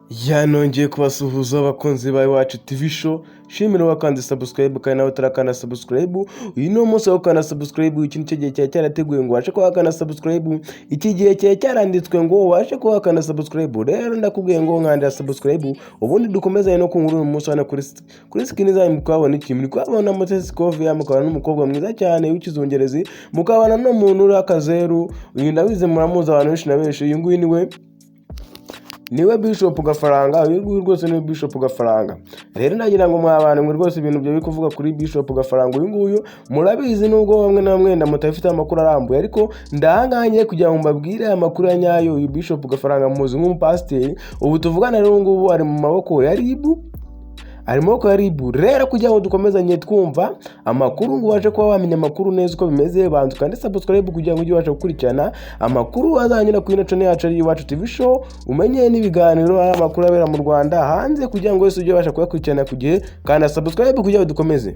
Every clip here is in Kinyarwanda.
Yanongeye kubasuhuza, abakunzi ba Iwacu TV Show. Shimira wakanze subscribe, kandi nawe utarakanda subscribe, uyu ni umunsi wo gukanda subscribe. Iki nicyo gihe cyari cyarateguwe ngo ubashe kuba wakanda subscribe. Iki gihe cyari cyaranditswe ngo ubashe kuba wakanda subscribe. Rero ndakubwiye ngo nkandira subscribe, ubundi dukomezanye no ku nkuru. Uyu munsi hano kuri screen zanyu mukabona iki? Muri kuhabona Mutesi Scovia, mukabona n'umukobwa mwiza cyane w'ikizungerezi, mukabona n'umuntu uri akazeru. Uyu ndabizi muramuzi, abantu benshi na benshi. Uyu nguyu niwe Bishop Gafaranga. Uyu nguyu rwose niwe Bishop Gafaranga. Rero nagira ngo mwa bantu mwe, rwose ibintu byo biri kuvuga kuri Bishop Gafaranga uyu nguyu murabizi, nubwo bamwe na bamwe mutabifite amakuru arambuye, ariko ndahangaye kugira ngo mbabwire aya makuru ya nyayo. Uyu Bishop Gafaranga muzi nk'umupasiteri. Ubu tuvugana rero, ubu ngubu ari mu maboko ya RIB, ari mu maboko ya RIB. Rero kugira ngo dukomezanye twumva amakuru, ngo ubashe kuba wamenya amakuru neza uko bimeze, banza ukande subscribe kugira ngo ujye ubasha gukurikirana amakuru azanyura kuri ino channel yacu ari Iwacu TV Show, umenye n'ibiganiro, ari amakuru abera mu Rwanda, hanze, kugira ngo wese ujye ubasha kuyakurikirana ku gihe. Kanda subscribe kugira ngo dukomeze.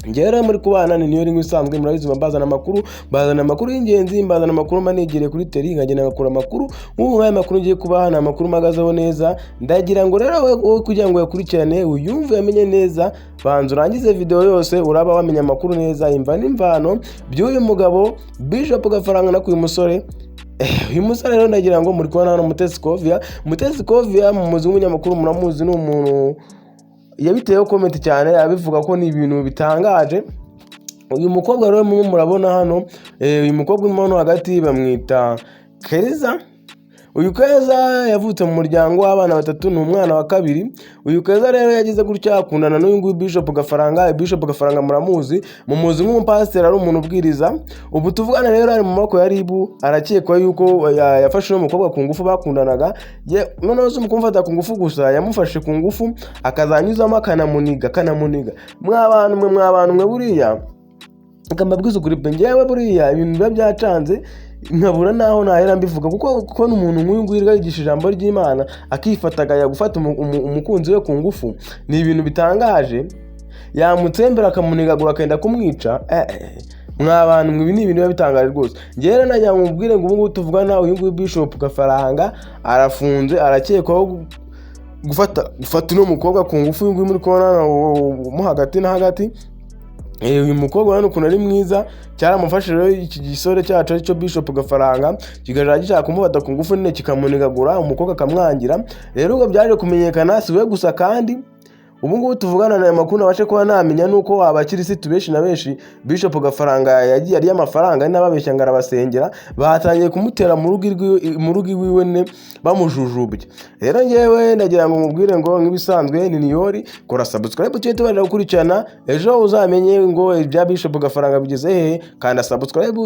Njyewe rero muri kubana ni niyo rimwe isanzwe, murabizi, mbazana amakuru, mbazana amakuru y'ingenzi, mbazana amakuru mba nigereye kuri terrain, nkagenda ngakura amakuru nk'ubu. Nk'aya makuru ngiye kubaha ni amakuru mpagazeho neza. Ndagira ngo rero wowe kugira ngo uyakurikirane, uyumve, uyamenye neza, banza urangize video yose, uraba wamenya amakuru neza, imva n'imvano by'uyu mugabo Bishop Gafaranga no uyu musore. Uyu musore rero ndagira ngo muri kubona hano Mutesi Scovia. Mutesi Scovia muzi nk'umunyamakuru, muramuzi, ni umuntu yabiteyeho comment cyane, abivuga ko ni ibintu bitangaje. Uyu mukobwa rero murimo murabona hano, uyu mukobwa urimo hano hagati bamwita Keza. Uyu Keza yavutse mu muryango w'abana batatu, ni umwana wa kabiri. Uyu Keza rero yagize gutya akundana n'uyu nguyu Bishop Gafaranga. Bishop Gafaranga muramuzi, mumuzi nk'umupasiteri, ari umuntu ubwiriza. Ubu tuvugana rero ari mu maboko ya RIB, arakekwa yuko yafashe uno mukobwa ku ngufu bakundanaga. Noneho si kumufata ku ngufu gusa, yamufashe ku ngufu akazanyuzamo akanamuniga, akanamuniga. Mwa bantu mwe, mwa bantu mwe, buriya reka mbabwize ukuri pe, njyewe buriya ibintu biba byacanze nkabura naho nahera mbivuga, kuko kubona umuntu nk'uyu nguyu yigisha ijambo ry'Imana akifata akajya gufata umukunzi we ku ngufu ni ibintu bitangaje. Yamutsembera, akamunigagura, akenda kumwica. Mwa bantu mwe, ibi ni ibintu biba bitangaje rwose. Njyewe rero nagira ngo mubwire ngo ubu ngubu tuvugana, uyu nguyu Bishop Gafaranga arafunze, arakekwaho gufata uno mukobwa ku ngufu. Uyu nguyu muri kubona hano mo hagati na hagati. Uyu mukobwa hano ukuntu ari mwiza cyaramufashije. Rero iki gisore cyacu aricyo Bishop Gafaranga kikajya gishaka kumufata ku ngufu nyine, kikamunigagura, umukobwa akamwangira. Rero ubwo byaje kumenyekana, si we gusa kandi. Ubu ngubu tuvugana na makuru nabashe kuba namenya nuko abakirisitu benshi na benshi Bishop Gafaranga yagiye arya amafaranga, ari n'ababeshya ngo arabasengera, batangiye kumutera mu rugo iwiwe ne bamujujubye. Rero ngewe ndagira ngo mubwire ngo nk'ibisanzwe ni Niyori, kora subscribe tujye tubasha gukurikirana. Ejo uzamenye ngo ibya Bishop Gafaranga bigeze hehe. Kanda subscribe.